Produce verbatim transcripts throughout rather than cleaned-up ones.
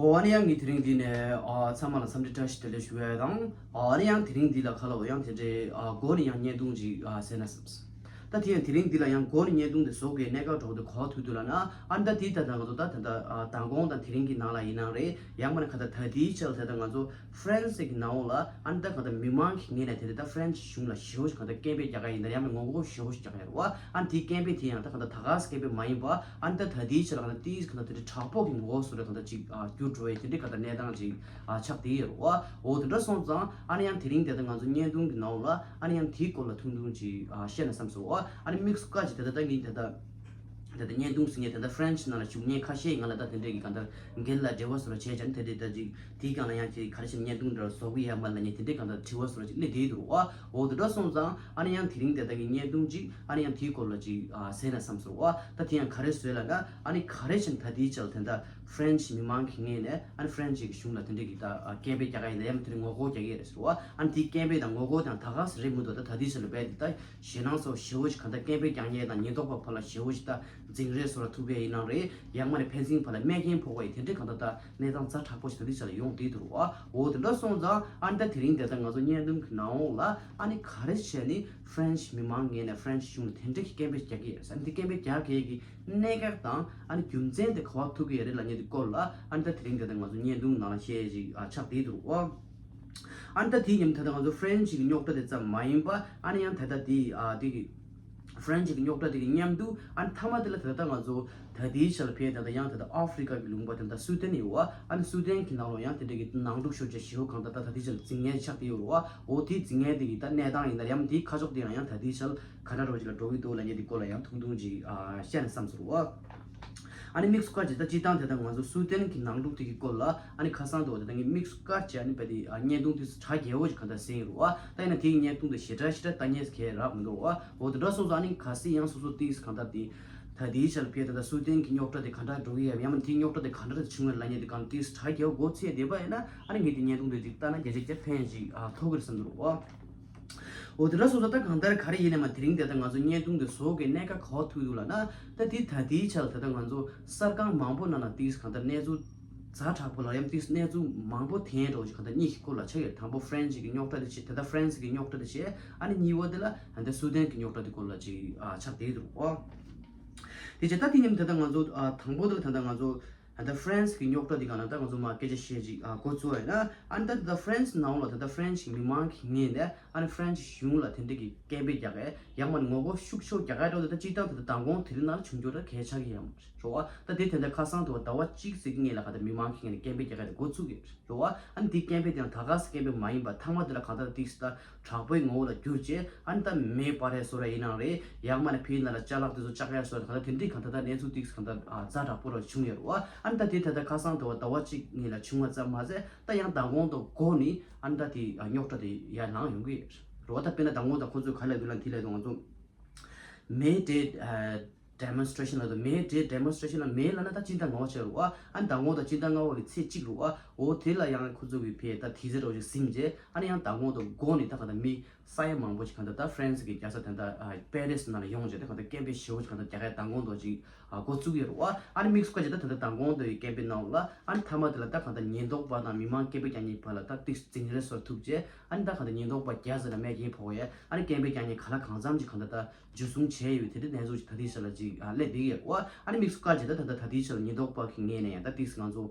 ཨོ་ཨ་ནི་ཡང་ངས་དེ་རིང་འདི་ནས་ཨ་ཚང་མ་ལ་འཚམས་འདྲི་བཀྲ་ཤིས་བདེ་ལེགས་ཞུ་ཡ་དང་། ཨ་ཨ་ནི་ཡང་དེ་རིང་འདི་ལ་ཁ་ལོ་ཡང་དེ་འདྲའི་ཨ་མགོ་ནས་ཡང་བརྙན་ཐུང་ཅིག་ཨ་གསན་ན་བསམས། ད་དེ་ཡང་དེ་རིང་འདི་ལ་ཡང་མགོ་ནས་བརྙན་ཐུང་དེ་བཟོ་དགོས་གནད་འགག་འདྲ་བོ་དེ་ག་པར་ཐུག་འདུག་ལབ་ན། ཨ་ནི་ད་དེ་ད་ལྟ་ང་ཚོ་ད་ད་ལྟ་ཨ་མདང་དགོང་དང་དེ་རིང་གི་ནང་ལ་ཡིན་ནའང་རེད། ཡང་མིན་ན་ག་ད་ད་ལྟའི་ཆར་ད་ལྟ་ང་ཚོ་ཧྥ་རན་སི་གི་ནང་ལ་ཨ་ནི་ད་ག་ད་མི་མང་གི་ངོས་ནས་དེ་འདྲ་ད་ཧྥ་རན་སི་གཞུང་ལ་ཞེ་པོ་ཞིག་ག་ད་སྐད་འབོད་རྒྱག་ག་ཡིན་ན་ཡང་མིན་ངོ་རྒོལ་ཞེ་པོ་ཞིག་རྒྱག་ག་ཡོད་རེད་བ། ཨ་ནི་དེའི་སྐད་འབོད་དེ་ཡང་ད་ག་ད་ད་ག་སེ་སྐད་འབོད་མ་ཡིན་པ། ཨ་ནི་ད་ད་ལྟའི་ཆར་ལ་ག་ད་ཏིས་ག་ད་དེ་འདྲའི་དྲག་པོ་གི་ངོ་བོ་བཟོ་རེད། ག་ད་ཅིག་ཨ་འགྱུར་འགྲོ་བའི་དེ་འདྲའི་ག་ད་གནས་སྟངས་ཅིག་ཨ་ཆགས་བསྡད་ཡོད་རེད་བ། འོ་དེ་འདྲ་སོང་ཙང་ཨ་ནི་ཡང་དེ་རིང་དེ་ད་ང་ཚོ་བརྙན་ཐུང་གི་ནང་ལ་ཨ་ནི་ཡང་དེའི་སྐོར་ལ་ཐུང་ཐུང་ཅིག་ཨ་བཤད་ན་བསམ་སོང་བ། ཨ་ནི་དམིགས་སུ་བཀར་ཅིག་དེ་ད་ད་ངས་དེ་ད། ད་ལྟ་བརྙན་ཐུང་ཟེར་མཁན་དེ་འདྲ་ཧྥ་རན་སི་ནང་ལ་བཞུགས་མཁན་ཁ་ཤས་ང་ལ་ད་དེ་འདྲས་ཀྱི་གང་ལྟར་སྒེར་ལ་འབྲེལ་བ་བཟོ་འདྲ་བྱས་ཀྱང་དེ་འདྲས་ད་ཅིག་དེའི་སྒང་ལ་ཡང་ཅིག་ག་རེ་བྱས་ནས་བརྙན་ཐུང་འདྲ་བཟོ་གི་ཡོད་མ་རེད་ལབ་མཁན་དེ་འདྲས་གང་ལྟར་དྲི་བ་བཟོ་འདྲ་ཅིག་སླེབས་བསྡད་འདུག་བ། འོ་དེ་འདྲ་སོང་ཙང་ཨ་ནི་ཡང་དེ་རིང་དེ་ལྟ་གི་བརྙན་ཐུང་ཅིག་ཨ་ནི་ཡང་དེའི་སྐོར་ལ་ཅིག་ཨ་གསན་ན་བསམ་སོང་བ། ད་དེ་ཡང་ག་རེ་བཟོས་ལབ་ན། ཨ་ནི་ག་རེ་བྱས་ནས་ད་དེའི་ཆར་དེ་འདྲ་ཧྥ་རན་སི་མི་མང་གི་ངོས་ནས་ཨ་ནི་ཧྥ་རན་སི་གི་གཞུང་ལ་དེ་འདྲས་ཀྱི་ད་ཨ་སྐད་འབོད་རྒྱག་ག་ཡིན་ན་ཡང་དེ་འདྲས་ངོ་རྒོལ་རྒྱག་གི་ཡོད་རེད་ཟེར་བ། ཨ་ནི་དེའི་སྐད་འབོད་དང་ངོ་རྒོལ་དང་ད་ག་སེ་རེད་མི་འདུག་ད་ད་དེའི་ཆར་ལ་རྦད་དེ་ད། ཞེད་སྣང་ཚ་པོ་ཞེ་པོ་ཞིག་གང་ལྟར་སྐད་འབོད་རྒྱག་མཁན་དང་ཉེན་རྟོག་པ་བར་ལ་ཞེ་པོ་ཞིག་ད་འཛིང་རེས་བཟོ་འདྲ་ཐུག་པ་ཡིན་ནའང་རེད། ཡང་མིན་ན་ཕན་ཚུན་བར་ལ་རྨས་སྐྱོན་ཕོག་པ་ཡི་དེ་འདྲའི་གང་ལྟར་ད་གནས་སྟངས་ཛ་དྲག་པོ་ཞིག་ད་ལྟའི་ཆ་ལ་ཡོང་བསྡད་འདུག་བ། འོ་དེ་འདྲ་སོང་ཙང་ཨ་ནི་ད་དེ་རིང་དེ་ལྟ་ང་ཚོ་བརྙན་ཐུང་གི་ནང་འོག་ལ་ཨ་ནི་ག་རེ་བྱས་ནས་ཧྥ་རན་སི་མི་མང་ངོས་ནས་ཧྥ་རན་སི་གཞུང་ལ་དེ་འདྲའི་གི་སྐད་འབོད་རྒྱག་གི་ཡོད་ས། ཨ་ནི་དེ་སྐད་འབོད་རྒྱག་མཁན་གྱི་གནད་འགག་དང་ཨ་ནི་རྒྱུ་མཚན་དེ་ག་པར་ཐུག་གི་ཡོད་རེད་ལབ་མཁན་དེ་སྐོར་ལ་ཨ་ནི་ད་དེ་རིང་དེ་ལྟ་ང་ཚོ་བརྙན་ཐུང་ནང་ལ་བཤད་ཅིག་ཨ་ཆགས་བསྡད་འདུག་བ། ཨ་ནི་ད་དེའི་མཉམ་དུ་ད་ལྟ་ང་ཚོ་ཧྥ་རན་སི་གི་རྙོག་དྲ་དེ་ཙམ་མ་ཡིན་པ། ཨ་ནི་ཡང་ད་ལྟ་དེ་ཨ་དེ་གི་ཧྥ་རན་སི་གི་རྙོག་དྲ་དེ་གི་མཉམ་དུ་ཨ་ནི་མཐའ་མ་དེ་ལ་ད་ལྟ་ང་ཚོ་ད་ལྟའི་ཆ་ལ་ཕེབས་ད་ལྟ་ཡང་ད་ལྟ་ཨ་ཧྥི་རི་ཀ་གི་ལུང་པ་དེ་ད་སུ་དན་ཡོད་བ། ཨ་ནི་སུ་དན་གི་ནང་ལོགས་ཡང་དེ་འདྲ་གི་ནང་འཁྲུག་ཤོར་བྱས་ཞེ་པོ་གང་ལྟར་ད་ད་ལྟའི་ཆ་ལ་འཛིང་ངན་ཆགས་བསྡད་ཡོད་རེད་བ། འོ་དེ་འཛིང་ངན་དེ་གི་ད་གནས་སྟངས་ཡིན་ན་ཡང་དེའི་ཁ་ཕྱོགས་དེ་ཡང་ཡང་ད་ལྟའི་ཆ་ལ་ག་འདྲ་རོ་ཅིག་ལ་འགྲོ་གི་འདུག་ལབ་མཁན་དེ་སྐོར་ལ་ཡང་ཐུང་ཐུང་ཅིག་ཨ་བཤད་ན་བསམ་སོང་བ། ཨ་ནི་དམིགས་སུ་བཀར་ཅིག་ད་སྤྱིར་བཏང་དེ་ད་ང་ཚོ་སུ་དན་གྱི་ནང་འཁྲུག་དེ་གི་སྐོར་ལ་ཨ་ནི་ཁ་སང་དུ་དེ་ད་ངས་དམིགས་སུ་བཀར་ཅིག་ཨ་ནི་བལྟས་ཏེ་ཨ་བརྙན་ཐུང་དེ་གྲ་རྒྱས་པོ་ཅིག་གང་ལྟར་གསན་ཡོད་རེད་བ། ད་ཡིན་ན་དེའི་བརྙན་ཐུང་དེ་ཞེ་དྲག་ཞེ་དྲག་ལྟ་མཁན་ག་རག་མི་འདུག་བ། འོ་དེ་འདྲ་སོང་ཙང་ཨ་ནི་གལ་སྲིད་ཡང་སོ་སོ་དེ་གང་ལྟར་དེ་ད་དེའི་ཆ་ལ་ཕེབས་ད་ད་སུ་དན་གྱི་རྙོག་དྲ་དེ་ག་འདྲ་འགྲོ་གི་ཡོད་ཡང་མིན་དེའི་རྙོག་དྲ་དེ་ག་འདྲ་བྱུང་ཡོད་ལབ་མཁན་དེ་གང་དེ་གྲ་རྒྱས་པོ་མགོ་ཚོས་བསྡད་པ་ཡིན་ན་ཨ་ནི་ངས་དེ་བརྙན་ཐུང་དེ་ཅིག་ལྟ་ན་བརྒྱ་ཆ་བརྒྱ་ཕན་ཅིག་ཨ་ཐོགས་ཀྱི་རེད་བསམ་འདུག་བ། འོ་དེ་འདྲ་སོང་ཙང་ད་གང་ལྟར་ག་རེ་ཡིན་ནའི་མ་དེ་རིང་དེ་ལྟ་ང་ཚོ་བརྙན་ཐུང་དེ་བཟོ་དགོས་གནད་འགག་ག་པར་ཐུག་འདུག་ལབ་ན། ད་དེ་ད་ལྟའི་ཆ་ལ་ད་ལྟ་ང་ཚོ་གསར་ཁང་མང་པོ་ནང་ལ་དེ་གང་ལྟར་གནས་ཚུལ་ཛ་དྲག་པོ་ལ་ཡང་དེ་གནས་ཚུལ་མང་པོ་ཐོན་འགྲོ་ཅིག་གང་ལྟར་གཉིས་ཀྱི་སྐོར་ལ་ཆགས་ཡོད། དང་པོ་ཧྥ་རན་སི་གི་རྙོག་དྲ་དེ་བྱས། ད་ལྟ་ཧྥ་རན་སི་གི་རྙོག་དྲ་དེ་བྱས། ཨ་ནི་གཉིས་པ་དེ་ལ་ད་ལྟ་སུ་དན་གི་རྙོག་དྲ་དེ་སྐོར་ལ་ཅིག་ཨ་ཆགས་བསྡད་འདུག་ཨོ། དེ་བྱས་ད་དེ་མཉམ་ད་ལྟ་ང་ཚོ་ཨ་དང་པོ་དེ་ལ་ད་ལྟ་ང་ཚོ་ད་ལྟ་ཧྥ་རན་སི་གི་རྙོག་དྲ་འདི་སྒང་ལ་ད་ང་ཚོ་མར་སྐད་ཆ་བཤད་ཅིག་ཨ་འགོ་བཙུགས་པ་ཡིན་ན། ཨ་ནི་ད་ད་ལྟ་ཧྥ་རན་སི་ནང་ལ་ད་ལྟ་ཧྥ་རན་སི་གི་མི་མང་གི་ངོས་ནས་ཨ་ནི་ཧྥ་རན་སི་གཞུང་ལ་དེ་འདྲ་གི་སྐད་འབོད་རྒྱག་གི་ཡང་མིན་ངོ་རྒོལ་ཤུགས་ཆེ་རྒྱག་གི་འགྲོ་དེ་ད་སྤྱིར་བཏང་ད་ལྟ་མདང་དགོང་དེ་རིང་ནང་ལ་བྱུང་རྒྱུ་ད་གལ་ཆགས་ཀྱི་ཡོད་མ་རེད་བ། ད་དེ་དེ་འདྲ་ཁ་སང་དུ་ཟླ་བ་གཅིག་ཙམ་གྱི་སྔོན་ལ་ག་ད་མི་མང་གི་ངོས་ནས་སྐད་འབོད་རྒྱག་གི་འགོ་བཙུགས་ཀྱི་རེད། རེད་བ། ཨ་ནི་དེ་སྐད་འབོད་དེ་ཡང་ད་ག་སེ་སྐད་འབོད་མ་ཡིན་པ་ཐ་མ་དེ་ལ་གང་ལྟར་ཏིག་སི་ད་དྲག་པོའི་ངོ་བོ་ལ་བསྒྱུར་བྱས། ཨ་ནི་ད་མེ་སྤར་ཡ་བཟོ་འདྲ་ཡིན་ནའང་རེད། ཡང་མིན་ན་ཕ་གི་ནང་ལ་ཅ་ལག་དེ་ཚོ་བཅག་ཡ་བཟོ་འདྲ་གང་ལྟར་དེ་འདྲའི་གང་ལྟར་ད་གནས་ཚུལ་ཏིག་སི་གང་ལྟར་ཨ་ཛ་དྲག་པོ་ར་བྱུང་ཡོད་རེད་བ། ཨ་ནི་ད་དེ་ད་ལྟ་ཁ་སང་དུ་བ་ཟླ་བ་གཅིག་སྔོན་ལ་བྱུང་བ་ཙམ་མ་ཟད། ད་ཡང་མདང་དགོང་དུ་འགོ་ནས་ཨ་ནི་ད་དེ་ཨ་རྙོག་དྲ་དེ་ཡར་ལངས་ཡོང་གི་ཡོད་རེད་བ། ད་དཔེར་ན་མདང་དགོང་དང་ཁོ་ཚོས་ག་ལབ་འདུག་ལབ་དེ་ལབ་དུས་ང་ཚོ་མེ་ཌེ་ཨ་Demonstration ལ་དུ་མེ་ཌེ་Demonstration ལ་མེ་ལབ་ན་ད་སྤྱི་ཟླ་ལྔ་པ་ཆགས་རེད་བ། ཨ་ནི་མདང་དགོང་དང་སྤྱི་ཟླ་ལྔ་པ་གི་ཚེས་གཅིག་རེད་བ། འོ་དེ་ལ་ཡང་ཁོ་ཚོ་གི་ཕའི་ད་དེ་ཚེ་འདྲ་བོ་ཞིག་ཟིན་རྗེས། ཨ་ནི་ཡང་མདང་དགོང་དང་འགོ་ནས་ད་ག་ད་མི་ས་ཡ་མང་པོ་ཞིག་ག་ད་ད་ཧྥ་རན་སི་གི་རྒྱལ་ས་དེ་ད་ཨ་པེ་རི་སི་ནང་ལ་ཡོང་རྗེས་ད་ག་ད་སྐད་འབོད་ཞེ་པོ་ཞིག་ག་ད་རྒྱག་ཡ་མདང་དགོང་དང་ཅིག་ཨ་འགོ་བཙུགས་ཡོད་རེད་བ། ཨ་ནི་དམིགས་སུ་བཀར་རྗེས་ད་ད་ད་མདང་དགོང་དང་གི་སྐད་འབོད་ནང་ལ་ཨ་ནི་མཐའ་མ་དེ་ལ་ད་ག་ད་ཉེན་རྟོག་པ་དང་མི་མང་སྐད་འབོད་རྒྱག་མཁན་བར་ལ་ད་ཏིག་འཛིང་རེས་བཟོ་ཐུབ་རྗེས། ཨ་ནི་ད་ག་ད་ཉེན་རྟོག་པ་བརྒྱ་ཙམ་ལ་རྨས་སྐྱོན་ཕོག་ཡས། ཨ་ནི་སྐད་འབོད་རྒྱག་མཁན་ག་ལ་གང་འཚམ་ཅིག་ག་ད་ད་འཇུ་བཟུང་བྱས་ཡོད། དེ་འདྲའི་གནས་ཚུལ་ཞིག་ད་ལྟའི་ཆ་ལ་ཅིག་ཨ་སླེབས་བསྡད་ཡོད་རེད་བ། ཨ་ནི་དམིགས་སུ་བཀར་བྱས་ད་ད་ད་ད་ལྟའི་ཆ་ལ་ཉེན་རྟོག་པ་གི་ངོས་ནས་ཡང་ད་ཏིག་ང་ཚོ་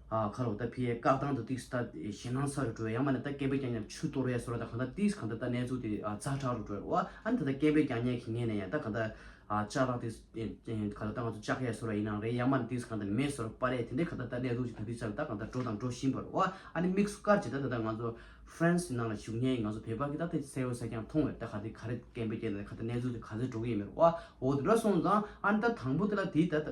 ཨ་ཁ་ལོ་ད་ཕི་ཡའི་བཀག་སྟངས་དུ་ཏིག་ད་ཞེད་སྣང་ཚ་རུ་འགྲོ་ཡ་ཡང་མིན་ན་ད་སྐད་འབོད་རྒྱག་མཁན་ཆུ་གཏོར་ཡ་བཟོ་འདྲ་ད་གང་ད་ཏིག་གང་ད་ད་གནས་ཚུལ་དེ་ཨ་ཛ་དྲག་རུ་འགྲོ་ཡ་རེད་བ། ཨ་ནི་ད་ད་སྐད་འབོད་རྒྱག་མཁན་གི་ངོས་ནས་ཡང་ད་གང་ད་ཨ་ཅ་ལག་དེ་གང་ད་ད་ང་ཚོ་བཅག་ཡ་བཟོ་འདྲ་ཡིན་ནའང་རེད། ཡང་མིན་ན་ཏིག་གང་ད་མེ་བཟོ་འདྲ་སྤར་ཡ་དེ་འདྲའི་གང་ད་ད་གནས་ཚུལ་ཞིག་ད་ཏིག་ད་གང་ད་འགྲོ་དང་འགྲོ་བཞིན་པ་རེད་བ། ཨ་ནི་དམིགས་སུ་བཀར་བྱས་ད་ད་ད་ང་ཚོ་ཧྥ་རན་སི་ནང་ལ་བཞུགས་མཁན་ང་ཚོ་བོད་པ་གི་ད་དེ་གསལ་པོ་གསལ་རྐྱང་མཐོང་བས། ད་ག་དེ་ག་རེ་སྐད་འབོད་རྒྱག་ན་ག་ད་གནས་ཚུལ་དེ་ག་ཚོད་འགྲོ་གི་ཡོད་མེད་རེད་བ། འོ་དེ་འདྲ་སོང་ཙང་ཨ་ནི་ད་དང་པོ་དེ་ལ་དེ་ད་ད་ད་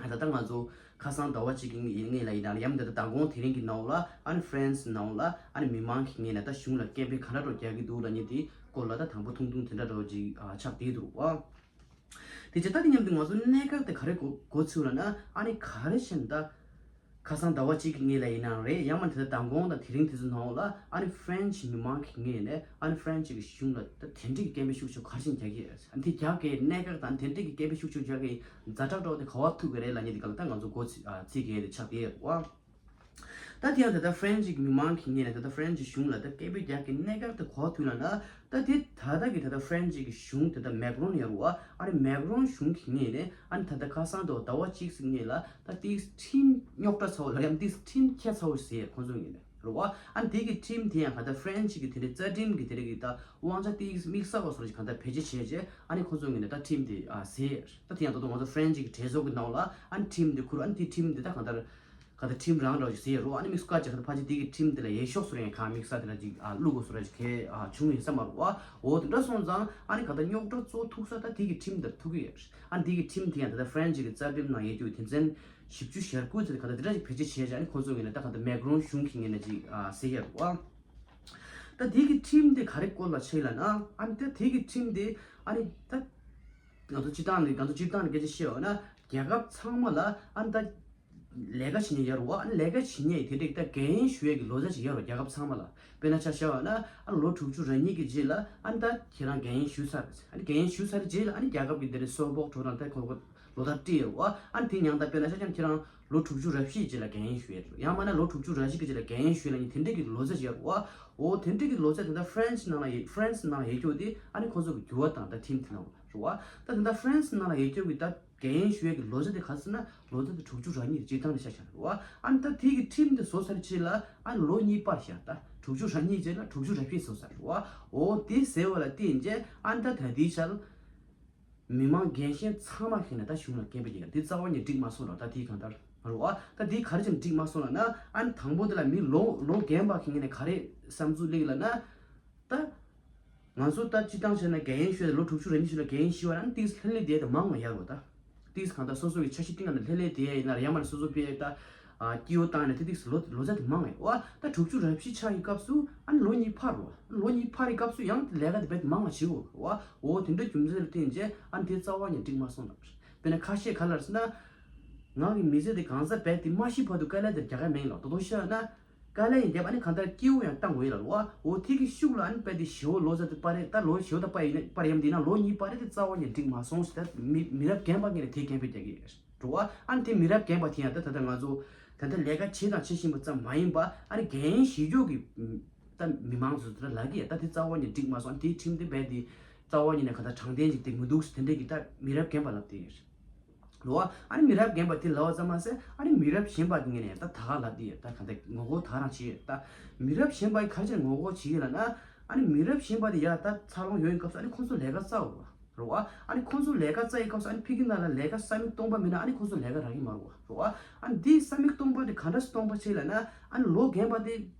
ལྟ་ང་ཚོ་ཁ་སང་ཟླ་བ་གཅིག་གི་སྔོན་ལ་ཡིན་ན་ཡང་ད་ལྟ་མདང་དགོང་དེ་རིང་གི་ནང་ལ་ཨ་ནི་ཧྥ་རན་སི་ནང་ལ་ཨ་ནི་མི་མང་གི་ངོས་ནས་ད་གཞུང་ལ་སྐད་འབོད་ག་འདྲ་འདྲ་རྒྱག་གི་འདུག་ལབ་མཁན་དེ་སྐོར་ལ་ད་དང་པོ་ཐུང་ཐུང་དེ་འདྲ་འདྲ་ཅིག་ཨ་ཆགས་བསྡད་འདུག་བ། དེ་བྱས་ད་དེ་མཉམ་དུ་ང་ཚོ་གནད་འགག་དེ་ག་རེ་གོ་གོ་ཚུལ་ལབ་ན། ཨ་ནི་ག་རེ་བྱས་ནས་ད་ཁ་སང་ཟླ་བ་གཅིག་གི་སྔོན་ལ་ཡིན་ནའང་རེད། ཡང་མིན་ད་ལྟ་མདང་དགོང་དང་དེ་རིང་དེ་ཚོ་ནང་ལ་ཨ་ནི་ཧྥ་རན་སི་མི་མང་གི་ངོས་ནས་ཨ་ནི་ཧྥ་རན་སི་གི་གཞུང་ལ་ད་དེ་འདྲའི་གི་སྐད་འབོད་ཤུགས་ཆེ་ག་རེ་བྱས་ནས་རྒྱག་གི་ཡོད། ཨ་ནི་དེ་རྒྱག་གི་གནད་འགག་དང་དེ་འདྲའི་གི་སྐད་འབོད་ཤུགས་ཆེ་རྒྱག་གི་ཛ་དྲག་འདྲ་བོ་དེ་ག་པར་ཐུག་གི་རེད་ལབ་མཁན་དེ་ག་ལ་ད་ང་ཚོ་མགོ་ཚོས་ཨ་ཚོས་གི་ཡོད་དེ་ཆགས་བསྡད་ཡོད་རེད་བ། ད་དེ་ཡང་ད་ལྟ་ཧྥ་རན་སི་གི་མི་མང་གི་ངོས་ནས་ད་ལྟ་ཧྥ་རན་སི་གཞུང་ལ་ད་སྐད་འབོད་རྒྱག་གི་གནད་འགག་དེ་གོ་ཐུབ་ལ་ན། ད་དེ་ད་ལྟ་གི་ད་ལྟ་ཧྥ་རན་སི་གི་གཞུང་ད་ལྟ་མེག་རོན་ཡོད་རེད་བ། ཨ་ནི་མེག་རོན་གཞུང་གི་ངོས་ནས་ཨ་ནི་ད་ལྟ་ཁ་སང་དུ་ཟླ་བ་གཅིག་ཙམ་སྔོན་ལ་ད་ཏིས་ཁྲིམས་རྙོག་དྲ་ཚ་བོ་ལ་ཡང་ཏིས་ཁྲིམས་འཁྱེར་ཚ་བོ་ཟེར་ཁོང་ཚོ་ངོས་ནས་རེད་བ། ཨ་ནི་དེ་གི་ཁྲིམས་དེ་ཡང་ད་ལྟ་ཧྥ་རན་སི་གི་དེ་འདྲ་རྩ་ཁྲིམས་གི་དེ་འདྲ་གི་ད་དབང་ཆ་ཏིས་དམིགས་བསལ་བ་སོགས་ཀྱི་གང་ལྟར་བེད་སྤྱོད་བྱས་རྗེས་ཨ་ནི་ཁོང་ཚོ་ངོས་ནས་ད་ཁྲིམས་དེ་ཨ་ཟེར། ད་དེ་ཡང་ད་དུང་ང་ཚོ་ཧྥ་རན་སི་གི་གྲོས་ཚོགས་གི་ནང་ལ་ཨ་ནི་ཁྲིམས་དེ་ཁུར། ཨ་ནི་དེ་ཁྲིམས་དེ་ད་གང་ལྟར་ག་ད་ཁྲིམས་རང་འདྲ་བ་ཞིག་ཟེར་ཡ་རོ། ཨ་ནི་དམིགས་སུ་བཀར་བྱས་ག་ད་ཕལ་ཆེར་དེ་གི་ཁྲིམས་དེ་ལ་འོས་ཤོག་སུ་རེ་གང་དམིགས་བསལ་དེ་ལ་ཅིག་ཨ་བླུག་དགོས་སུ་ར་ཅིག་གལ་ཨ་བྱུང་ཡོད་ས་མ་རེད་བ། འོ་དེ་འདྲ་སོང་ཙང་ཨ་ནི་ག་ད་རྙོག་དྲ་གཙོ་ཐུག་ས་ད་དེ་གི་ཁྲིམས་དེར་ཐུག་གི་ཡོད། ཨ་ནི་དེ་གི་ཁྲིམས་དེ་ཡང་ད་ལྟ་ཧྥ་རན་སི་གི་རྩ་ཁྲིམས་ནང་ཡོད་རྒྱུ་དོན་ཚན་བཞི་བཅུ་ཞེ་དགུ་དེ་ག་ད་དེ་འདྲ་ཞིག་བེད་སྤྱོད་བྱས་བྱས་ཨ་ནི་ཁོང་ཚོ་ངོས་ནས་ད་ག་ད་མེག་རོན་གཞུང་གི་ངོས་ནས་ཅིག་ཨ་ཟེར་ཡ་རེད་བ། ད་དེ་གི་ཁྲིམས་དེ་ག་རེ་སྐོར་ལ་ཕྱེ་ལ་ན། ཨ་ནི་ད་དེ་གི་ཁྲིམས་དེ་ཨ་ནི་ད་ང་ཚོ་སྤྱིར་བཏང་ནས་ང་ཚོ་སྤྱིར་བཏང་ནས་སྐད་ཆ་བཤད་ཡོད་ན་རྒྱལ་ཁབ་ཚང་མ་ལ་ཨ་ནི་ད་ལས་ཀ་བྱེད་མཁན་ཡོད་རེད་བ། ཨ་ནི་ལས་ཀ་བྱེད་མཁན་དེ་འདྲ་ད་འགན་ཞུ་ཡས་ཀྱི་ལོ་ཙཱ་ཅིག་ཡོད་རེད་རྒྱལ་ཁབ་ཚང་མ་ལ། དཔེར་ན་ཆ་བཞག་པ་ན་ཨ་ལོ་དྲུག་ཅུ་རེ་གཉིས་ཀྱི་རྗེས་ལ་ཨ་ནི་ད་ཁྱེད་རང་འགན་ཞུས་ཚར། ཨ་ནི་འགན་ཞུས་ཚར་རྗེས་ལ་ཨ་ནི་རྒྱལ་ཁབ་ཀྱི་དེ་འདྲ་གསོལ་ཕོགས་འགྲོ་དང་ད་ཁོ་ལོ་ལྟར་སྤྲད་ཡོད་རེད་བ། ཨ་ནི་དེ་མྱང་ད་དཔེར་ན་ཆ་བཞག་ཁྱེད་རང་ལོ་དྲུག་ཅུ་རེ་བཞི་རྗེས་ལ་འགན་ཞུ་ཡས་རེད། ཡང་མིན་ན་ལོ་དྲུག་ཅུ་རེ་བཞི་གི་རྗེས་ལ་འགན་ཞུ་ལ་ནི་དེ་འདྲ་གི་ལོ་ཙཱ་ཅིག་ཡོད་རེད་བ། འོ་དེ་འདྲ་གི་ལོ་ཙཱ་དེ་འདྲ་ཧྥ་རན་སི་ནང་ལ་ཡོད། ཧྥ་རན་སི་ནང་ལ་ཡོད་རྒྱུ་དེ་ཨ་ནི་ཁོང་ཚོ་གི་འགྱུར་བ་དང་ད་ཁྲིམས་དེ་ནང་རེད་བ། ད་དེ་འདྲ་ཧྥ་རན་སི་ནང་ལ་ཡོད་རྒྱུ་གི་ད་འགན་ཞུ་ཡས་ཀྱི་ལོ་ཙཱ་དེ་ག་ཟེར་ན་ལོ་ཙཱ་དེ་དྲུག་ཅུ་རེ་གཉིས་སྤྱིར་བཏང་ནས་ཆ་བཞག་རེད་བ། ཨ་ནི་ད་དེ་གི་ཁྲིམས་དེ་བཟོ་ཚར་རྗེས་ལ་ཨ་ནི་ལོ་གཉིས་སྤར་བཞག་ད་དྲུག་ཅུ་རེ་གཉིས་རྗེས་ལ་དྲུག་ཅུ་རེ་བཞི་བཟོ་ཚར་རེད་བ། འོ་དེ་ཟེར་བ་ལ་བརྟེན་རྗེས་ཨ་ནི་ད་ད་དེའི་ཆར་མི་མང་འགན་བཞེས་ཚང་མ་ཁྱེར་ནས་ད་གཞུང་ལ་སྐད་འབོད་རྒྱག་ཡ་དེ་རྩ་བ་ནས་འགྲིག་མ་སོང་ལ། ད་དེའི་གང་ལྟར་མ་རེད་བ། ད་དེ་ག་རེ་བྱས་ནས་འགྲིག་མ་སོང་ལབ་ན། ཨ་ནི་དང་པོ་དེ་ལ་མི་ལོ་ལོ་རྒན་པ་ཁྱེར་ནས་ག་རེ་བསམ་ཚུལ་སླེབས་ལབ་ན། ད་ང་ཚོ་ད་སྤྱིར་བཏང་བྱས་ན་འགན་ཞུས་ལོ་དྲུག་ཅུ་རེ་གཉིས་ཤིག་ལ་འགན་ཞུས་པ་ན་ཏིག་ལྷན་ལྷན་བསྡད་དེ་མང་བ་ཡར་རོ། ད་ཏིག་གང་ལྟར་སོ་སོ་གི་འཆར་གཞི་སྟེང་ལ་ལྷན་ལྷན་བསྡད་ཡིན་ན་ཡང་མ་ནས་སོ་སོ་པའི་ད་སྐྱིད་པོ་བཏང་ནས་དེ་ཏིག་ལོ་ལོ་ཙཱ་དེ་མང་བས་བ། ད་དྲུག་ཅུ་རེ་བཞི་ཆགས་ཡི་སྐབས་སུ་ཨ་ནི་ལོ་གཉིས་འཕར་རོ། ལོ་གཉིས་འཕར་ཡི་སྐབས་སུ་ཡང་ལས་ཀ་དེ་རྦད་དེ་མང་བ་བྱེད་འོ་བ། འོ་དེ་འདྲ་རྒྱུ་མཚན་ལ་བརྟེན་རྗེས་ཨ་ནི་དེ་རྩ་བ་ནས་འགྲིག་མ་སོང་ལ། དཔེར་ན་ཁ་ཤས་ག་ལ་ཟེར་ན། ང་གི་མི་ཚེ་དེ་གང་ཟག་རྦད་དེ་མ་ཤི་བར་དུ་དཀའ་ལས་དེ་རྒྱག་ག་མེད་ལ། དོ་དོ་ཤོད་ན། དཀའ་ལས་ཡང་བརྒྱབ། ཨ་ནི་གང་ལྟར་སྐྱིད་པོ་ཡང་བཏང་དགོས་ལ་རོ། འོ་དེ་གི་ཤུགས་ལ་ཨ་ནི་རྦད་དེ་ཞེ་པོ་ལོ་ཙཱ་དེ་སྤར་རེད། ད་ལོ་ཞེ་པོ་ད་སྤར་ཡིན་ན་སྤར་ཡམ་དེ་ན་ལོ་གཉིས་སྤར་རེད་དེ་རྩ་བ་ནས་འགྲིག་མ་སོང་ཟེར། ད་མི་མི་རབས་རྒན་པ་ངས་ནས་དེ་སྐད་འབོད་རྒྱག་གི་རོ། ཨ་ནི་དེ་མི་རབས་རྒན་པ་དེ་ཡང་ད་ད་ལྟ་ང་ཚོ་ད་ལྟ་ལས་ཀ་བྱེད་དང་བྱེད་བཞིན་པ་ཙམ་མ་ཡིན་པ་ཨ་ནི་འགན་བཞེས་རྒྱུ་གི་ད་མི་མང་ཚོ་ད་ལབ་གི་ཡ། ད་དེ་རྩ་བ་ནས་འགྲིག་མ་སོང་། ཨ་ནི་དེའི་ཁྲིམས་དེ་རྦད་དེ་རྩ་བ་ཉིད་ནས་གང་ལྟར་དྲང་བདེན་ཅིག་དེ་མི་འདུག་ཟེར་དེ་འདྲས་ཀྱི་ད་མི་རབས་རྒན་པ་ལབ་དེ་རེད། རོ། ཨ་ནི་མི་རབས་རྒན་པ་དེ་ལབ་པ་ཙམ་མ་ཟད་ཨ་ནི་མི་རབས་གཞན་པ་གི་ངོས་ནས་ད་ད་ག་ལབ་དེ་ད་ག་ད་ངོ་རྒོལ་ད་རང་བྱེད་ད། མི་རབས་གཞན་པ་གི་ག་རེ་བྱས་ངོ་རྒོལ་བྱེད་ཀྱི་ལབ་ན། ཨ་ནི་མི་རབས་གཞན་པ་དེ་ཡ་ད་འཚར་ལོངས་ཡོང་བའི་སྐབས་སུ་ཨ་ནི་ཁོང་ཚོ་ལས་ཀ་བཙལ་བ་རོ། ཨ་ནི་ཁོང་ཚོ་ལས་ཀ་བཙལ་བའི་སྐབས་སུ་ཨ་ནི་ཕ་གི་ནང་ལ་ལས་ཀ་ས་མིག་སྟོང་པ་མེད་ན་ཨ་ནི་ཁོང་ཚོ་ལས་ཀ་རག་གི་མ་རེད་བ་རོ། ཨ་ནི་འདི་ས་མིག་སྟོང་པ་དེ་ག་འདྲ་སྟོང་པ་བྱེད་ལབ་ན། ཨ་ནི་ལོ་རྒན་པ་དེ་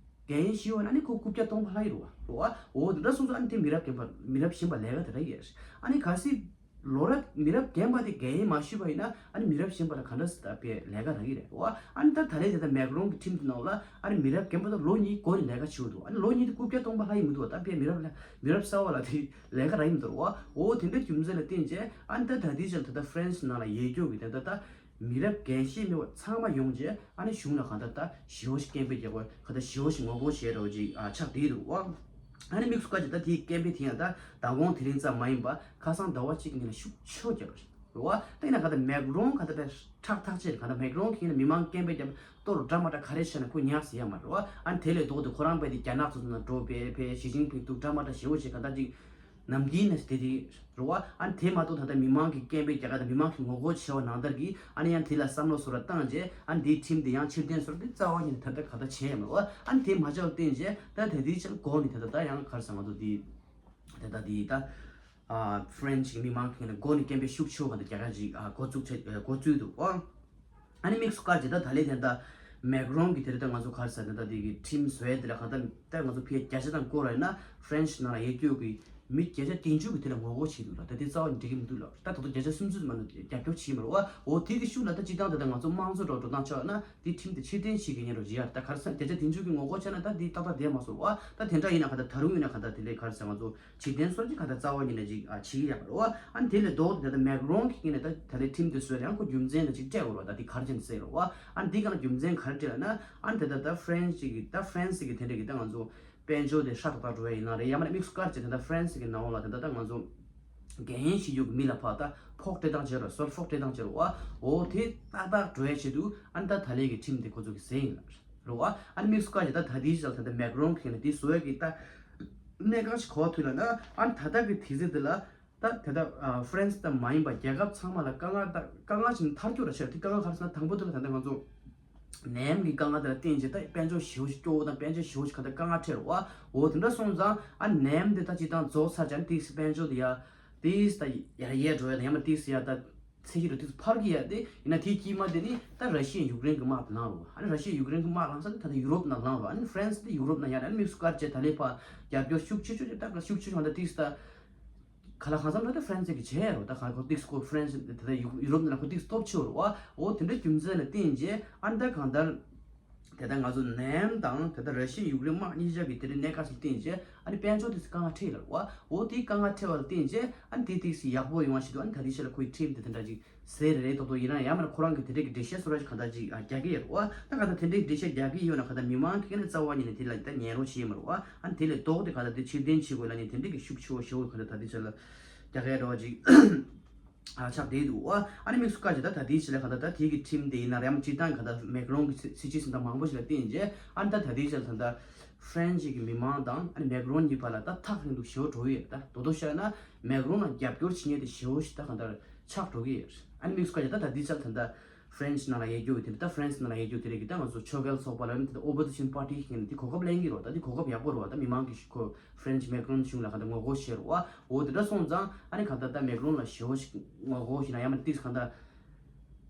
འགན་ཞུས་པ་ན་ཨ་ནི་ཁོ་རྐུབ་བཀྱག་སྟོང་པ་ལྷག་ཡོད་རེད་བ། རེད་བ། འོ་དེ་འདྲ་སོང་ཙང་ཨ་ནི་དེ་མི་རབས་རྒན་པ་མི་རབས་གཞན་པ་ལས་ཀ་དེ་རག་ཡོད་རེད། ཨ་ནི་གལ་སྲིད་ལོ་རབས་མི་རབས་རྒན་པ་དེ་འགན་མ་ཞུས་པ་ཡིན་ན་ཨ་ནི་མི་རབས་གཞན་པ་ལ་ག་འདྲ་སེ་ད་དཔེ་ལས་ཀ་རག་གི་རེད་བ། ཨ་ནི་ད་ད་ལན་དེ་ད་མེག་རོན་གྱི་ཁྲིམས་དེ་ནང་ལ་ཨ་ནི་མི་རབས་རྒན་པ་དང་ལོ་གཉིས་འགོར་ནས་ལས་ཀ་བྱེད་དགོས་འདུག་ཨ་ནི་ལོ་གཉིས་དེ་རྐུབ་བཀྱག་སྟོང་པ་ལྷག་ཡི་མི་འདུག་ད་དཔེ་མི་རབས་ལ་མི་རབས་གསར་བ་ལ་དེ་ལས་ཀ་རག་གི་མི་འདུག་རེད་བ། འོ་དེ་འདྲ་རྒྱུ་མཚན་ལ་བརྟེན་བྱས་ཨ་ནི་ད་ད་ལྟའི་ཆར་ད་ལྟ་ཧྥ་རན་སི་ནང་ལ་ཡོད་རྒྱུ་གི་དེ་ད་ད། མི་རབས་འགན་བཞེས་མེད་པ་ཚང་མ་ཡོང་རྗེས་ཨ་ནི་གཞུང་ལ་གང་ལྟར་ད་ཞེ་པོ་ཞིག་སྐད་འབོད་རྒྱག་དགོས། གང་ལྟར་ཞེ་པོ་ཞིག་ངོ་རྒོལ་བྱེད་རོགས་ཅིག་ཨ་ཆགས་བསྡད་འདུག་ཨ་ནི་དམིགས་སུ་བཀར་ཅིག་ད་དེའི་སྐད་འབོད་དེ་ཡང་ད་མདང་དགོང་དེ་རིང་ཙམ་མ་ཡིན་པ་ཁ་སང་ཟླ་བ་གཅིག་གི་རིང་ལ་ཤུགས་ཆེ་རྒྱག་རེད་བ། ད་ཡིན་ན་གང་ལྟར་མེག་རོན་གང་ལྟར་དཔེ་ཁྲག་ཐག་ཆད། གང་ལྟར་མེག་རོན་གྱིས་ན་མི་མང་སྐད་འབོད་རྒྱབ་གཏོར་འདྲ་མ་འདྲ་ག་རེ་བྱས་ན་ཁོ་ཉར་ཟེར་ཡ་མ་རེད་བ། ཨ་ནི་དེ་ལས་ལྡོག་སྟེ་ཁོ་རང་དཔེ་དེ་རྒྱ་ནག་ཚོ་ཚོ་ནང་འགྲོ་བས་ཕེ་ཞི་ཅིན་ཕིང་ཐུག་འདྲ་མ་འདྲ་ཞེ་པོ་ཞིག་གང་ལྟར་ཅིག་ནམ་རྒྱུན་ནས་དེ་དེ་རེད་བ། ཨ་ནི་དེ་མ་གཏོགས་ད་ལྟ་མི་མང་གི་སྐད་འབོད་རྒྱག་ག་དང་མི་མང་གི་ངོ་རྒོལ་བྱས་པ་ནང་ལྟར་གྱི་ཨ་ནི་ཡང་དེ་ལ་བསམ་བློ་བཟོ་འདྲ་བཏང་རྗེས་ཨ་ནི་དེའི་ཁྲིམས་དེ་ཡང་ཕྱིར་འཐེན་བཟོ་འདྲ་དེ་རྩ་བ་ཉིད་ནས་ད་ལྟ་ག་ད་བྱས་ཡོད་མ་རེད་བ། ཨ་ནི་དེ་མ་བྱས་པར་བརྟེན་རྗེས་ད་ད་ལྟའི་ཆར་འགོ་ནས་ད་ལྟ་ད་ཡང་ག་རེ་ཟེར་ང་ཚོ་དེ་ད་ལྟ་དེ་ད་ཨ་ཧྥ་རན་སི་གི་མི་མང་གི་ངོས་ནས་འགོ་ནས་སྐད་འབོད་ཤུགས་ཆེ་བ་ག་ད་རྒྱག་ག་ཅིག་ཨ་འགོ་བཙུགས་བྱས་འགོ་བཙུགས་འདུག་ཨ། ཨ་ནི་དམིགས་སུ་བཀར་རྗེས་ད་ད་ལན་དེ་ད་མེག་རོན་གྱི་དེ་རེད། ད་ང་ཚོ་ག་རེ་ཟེར་ད་ད་དེ་གི་ཁྲིམས་བཟོ་ཡས་དེ་ལ་གང་ལྟར་ད་ང་ཚོ་ཕའི་བརྒྱ་ཆ་དང་བསྐོར་བ་ཡིན་ན་ཧྥ་རན་སི་ནང་ལ་ཡོད་རྒྱུ་གི་མི་བརྒྱ་ཆ་བདུན་ཅུ་གི་དེ་ལ་ངོ་རྒོལ་བྱེད་འདུག་ལ། ད་དེ་རྩ་བ་ནས་འགྲིག་གི་མི་འདུག་ལ། ད་ད་དུང་བརྒྱ་ཆ་སུམ་ཅུ་མ་ནུ་རྒྱབ་སྐྱོར་བྱེད་མ་རེད་བ། འོ་དེ་གི་ཤུགས་ལ་ད་སྤྱིར་བཏང་ད་ད་ང་ཚོ་དམངས་གཙོ་འགྲོ་འགྲོ་སྟངས་ཆགས་ན་དེ་ཁྲིམས་དེ་ཕྱིར་འཐེན་བྱེད་ཀྱི་ཉེན་རོ་བྱེད་ཡ། ད་ག་རེ་ཟེར་བརྒྱ་ཆ་བདུན་ཅུ་གི་ངོ་རྒོལ་བྱས་ན་ད་དེ་ཏག་ཏག་བསྡད་མ་སོང་བ། ད་དེ་འདྲ་ཡིན་ན་ག་ད་ད་རུང་ཡིན་ན་ག་ད་དེ་ལས་ག་རེ་ཟེར་ང་ཚོ་ཕྱིར་འཐེན་སོགས་ཀྱི་ག་ད་རྩ་བ་ཉིད་ནས་ཅིག་ཨ་བྱེད་ཀྱི་ཡོད་པ་རེད་བ། ཨ་ནི་དེ་ལས་ལྡོག་ཏེ་ད་ལྟ་མེག་རོན་གྱི་ངོས་ནས་ད་ད་ལྟའི་ཁྲིམས་དེ་བཟོས་ཡང་ཁོ་རྒྱུ་མཚན་ལ་ཅིག་སྤྲད་དགོས་རེད་བ། ད་དེ་ག་རེ་བྱས་ནས་ཟེར་རེད་བ། ཨ་ནི་དེ་ག་ལ་རྒྱུ་མཚན་ག་རེ་སྤྲད་ལབ་ན། ཨ་ནི་ད་ལྟ་ད་ཧྥ་རན་སི་གི་ད་ཧྥ་རན་སི་གི་དེ་འདྲ་གི་ད་ང་ཚོ་དཔལ་འབྱོར་དེ་ཧྲ་ཏག་ཏག་འགྲོ་ཡ་ཡིན་ན་རེད། ཡང་མིན་ན་དམིགས་སུ་བཀར་བྱས་ད་ལྟ་ཧྥ་རན་སི་གི་ནང་ལ་ད་ལྟ་ད་ང་ཚོ་འགན་བཞེས་རྒྱུ་གི་མི་ལ་ཕར་ད་ཕོགས་སྤྲད་སྟངས་བྱས་རེད་བ། གསོལ་ཕོགས་སྤྲད་སྟངས་བྱས་རེད་བ། འོ་དེ་ཏག་ཏག་འགྲོ་ཡ་ཆེད་དུ་ཨ་ནི་ད་ད་ལན་གི་ཁྲིམས་དེ་ཁོ་ཚོ་གི་ཟེར་ཡིན་ལ། རེད་བ། ཨ་ནི་དམིགས་སུ་བཀར་བྱས་ད་ད་ལྟའི་ཆར་ད་ལྟ་མེག་རོན་གྱིས་ན་དེ་བཟོ་ཡས་ཀྱི་ད་གནད་འགག་ཞིག་གོ་ཐུབ་ལ་ན། ཨ་ནི་ད་ལྟ་གི་དུས་ཚོད་འདི་ལ་ད་དེ་ད་ཧྥ་རན་སི་ད་མ་ཡིན་པ་རྒྱལ་ཁབ་ཚང་མ་ལ་དཀའ་ངལ་ད་དཀའ་ངལ་ཞིག་ཐར་རྒྱུ་ར་ཤར། དེ་དཀའ་ངལ་ག་རེ་ཟེར་ན་དང་པོ་དེ་ལ་ད་ལྟ་ང་ཚོ་ནད་ཡམས་ཀྱི་དཀའ་ངལ་དེ་ལ་བརྟེན་བྱས་ད་དཔལ་འབྱོར་ཞེ་པོ་ཞིག་སྐྱོ་བོ་དང་དཔལ་འབྱོར་ཞེ་པོ་ཞིག་ག་ད་དཀའ་ངལ་འཕྲད་རེད་བ། འོ་དེ་འདྲ་སོང་ཙང་ཨ་ནད་ཡམས་དེ་ད་སྤྱིར་བཏང་རྫོགས་ཚར་ཙང་དེ་དཔལ་འབྱོར་དེ་ཡ་དེ་ད་ཡར་རྒྱས་འགྲོ་ཡ་དང་ཡང་མ་དེ་ཡ་ད་ཚད་གཞི་རུ་དེ་ཚོ་འཕར་གྱི་ཡ་དེ་ཡིན་ན། དེའི་དཀྱིལ་མ་དེ་ནི་ད་ར་ཤི་ཡ་ཡུཀ་རེན་གྱི་དམག་དེ་ལངས་རོ། ཨ་ནི་ར་ཤི་ཡ་ཡུཀ་རེན་གྱི་དམག་ལངས་ས་དེ་ད་ལྟ་ཡུ་རོབ་ནང་ལངས་རོ། ཨ་ནི་ཧྥ་རན་སི་དེ་ཡུ་རོབ་ནང་ཡར། ཨ་ནི་དམིགས་སུ་བཀར་བྱས་ད་ལས་ཕར་རྒྱབ་སྐྱོར་ཤུགས་ཆེ་ཤོས་དེ་ད་ཤུགས་ཆེ་ཤོས་ཧང་ད་ཏིག་ས་ག་ལ་གང་འཚམ་ད་ཧྥ་རན་སི་གི་བྱས་རོ། ད་ག་གོ་ཏིག་ས་ཁོ་ཧྥ་རན་སི་དེ་ད་ཡུ་ཡུ་རོབ་ནང་ཁོ་ཏིག་ས་སྟོབས་ཆེ་རོ། ཨ་འོ་དེ་འདྲ་རྒྱུ་མཚན་ལ་བརྟེན་བྱས་ཨ་ནི་ད་གང་ལྟར་དེ་ད་ང་ཚོ་ནད་ཡམས་དང་དེ་ད་ར་ཤི་ཡ་ཡུཀ་རེན་དམག་གཉིས་ཆ་གི་དེ་འདྲའི་གནད་འགག་ཞིག་བརྟེན་བྱས་ཨ་ནི་དཔལ་འབྱོར་དེ་ཚོ་དཀའ་ངལ་འཕྲད་ཡོད་རེད་བ། འོ་དེའི་དཀའ་ངལ་འཕྲད་པ་ལ་བརྟེན་བྱས་ཨ་ནི་དེ་ཏིག་ཙམ་ཡག་པོ་ཡོང་བ་ཞིག་འདུག་ཨ་ནི་ད་ལྟའི་ཆ་ལ་ཁོའི་ཁྲིམས་དེ་དེ་འདྲ་ཅིག་ཟེར་རེད་རེད་ཏོག་ཏོག་ཡིན་ན་ཡང་མིན་ན་ཁོ་རང་གི་དེ་འདྲའི་གི་འགྲེལ་བཤད་བཟོ་འདྲ་ཞིག་གང་ལྟར་ཅིག་ཨ་རྒྱག་གི་ཡོད་རེད་བ། ད་གང་ལྟར་དེ་འདྲའི་འགྲེལ་བཤད་རྒྱག་གི་ཡོད་ན་གང་ལྟར་མི་མང་གི་ནས་རྩ་བ་ཉིད་ནས་དེ་ལ་ད་ཉན་རོགས་བྱེད་ཡོད་མ་རེད་བ། ཨ་ནི་དེ་ལས་ལྡོག་སྟེ་གང་ལྟར་དེ་ཕྱིར་འཐེན་བྱེད་དགོས་ལབ་ནས་དེ་འདྲའི་གི་ཤུགས་ཆེ་བོ་ཞེ་བོ་གང་ལྟར་ད་ལྟའི་ཆ་ལ་རྒྱག་གི་ཡོད་རེད་བ་ཅིག་ཨ་ཆགས་བསྡད་འདུག་བ། ཨ་ནི་དམིགས་སུ་བཀར་བྱས་ད་ད་ལྟའི་ཆ་ལ་གང་ལྟར་ད་དེ་གི་ཁྲིམས་དེ་ཡིན་ན་རེད་ཡང་སྤྱིར་བཏང་གང་ལྟར་མེག་རོན་གི་སྲིད་སྤྱི་ཟིན་ཐང་མང་པོ་ཞིག་ལ་བརྟེན་རྗེས་ཨ་ནི་ད་ད་ལྟའི་ཆ་ལ་ད་ལྟ་ཧྥ་རན་སི་གི་མི་མང་དང་ཨ་ནི་མེག་རོན་གཉིས་བར་ལ་ད་ཐག་རིང་དུ་ཞེ་པོ་འགྲོ་གི་ཡོད། ད་དོ་དོ་བཤད་ན་མེག་རོན་ལ་རྒྱབ་སྐྱོར་བྱེད་མཁན་དེ་ཞེ་པོ་ཞིག་ད་གང་ལྟར་ཆགས་འགྲོ་གི་ཡོད། ཨ་ནི་དམིགས་སུ་བཀར་བྱས་ད་ད་ལྟའི་ཆ་ལ་ད་ལྟ་ཧྥ་རན་སི་ནང་ལ་ཡོད་རྒྱུ་དེ་འདྲ། ད་ཧྥ་རན་སི་ནང་ལ་ཡོད་རྒྱུ་དེ་རིགས་ཀྱི་ད་ང་ཚོ་ཆོས་རྒྱལ་ཚོགས་པ་ལ་ནི་ད་ལྟ་ཨོ་པོ་ཟི་ཤན་པར་ཊི་ཞིག་ཡིན་ན་དེ་གོ་སྐབས་ལེན་གྱི་རེད་བ། ད་དེ་གོ་སྐབས་ཡག་པོ་རེད་བ། ད་མི་མང་གིས་ཁོ་ཧྥ་རན་སི་མེག་རོན་གཞུང་ལ་གང་ལྟར་ངོ་རྒོལ་བྱེད་རེད་བ། འོ་དེ་འདྲ་སོང་ཙང་ཨ་ནི་གང་ལྟར་ད་མེག་རོན་ལ་ཞེ་པོ་ཞིག་ངོ་རྒོལ་ཞིག་ན་ཡང་མ་ཏིག་གང་ལྟར་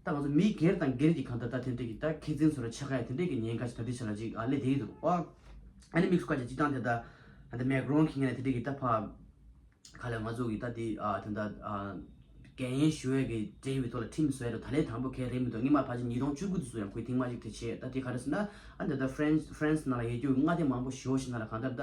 ད་ང་ཚོ་མི་སྒེར་དང་སྒེར་གྱི་གང་ལྟར་ད་དེ་འདྲ་གི་ད་མཁས་འཛིན་ཚོ་ལ་ཆ་ག་ཡ་དེ་འདྲ་གི་ཉེན་ཁ་ཞིག་ད་དེ་ཆ་ལ་ཅིག་ཨ་ལས་དེ་ཡི་འདུག་བ། ཨ་ནི་དམིགས་སུ་བཀར་བྱས་སྤྱིར་བཏང་དེ་ད་ད་ལྟ་མེག་རོན་གྱི་ངོས་ནས་དེ་འདྲ་གི་ད་ཕ་ག་ལ་ང་ཚོ་གི་ད་དེ་ཨ་དེ་ད་ཨ་འགན་ཡན་ཞུ་ཡས་ཀྱི་འབྲེལ་བའི་ཐོག་ལ་ཁྲིམས་བཟོ་ཡས་དང་ད་ལན་དང་པོ་གས་རེད་མི་འདུག་སྔོན་མ་ཕལ་ཆེར་ཉིས་སྟོང་བཅུ་དགུ་དུ་སུ་ཡང་ཁོས་ཐེངས་མ་གཅིག་དེ་བྱས། ད་དེ་ག་རེ་ཟེར་ན་ཨ་འདི་ད་ཧྥ་རན་ཧྥ་རན་སི་ནང་ལ་ཡོད་རྒྱུ་མངའ་སྡེ་མང་པོ་ཞེ་པོ་ཞིག་ནང་ལ་གང་ལྟར་ད་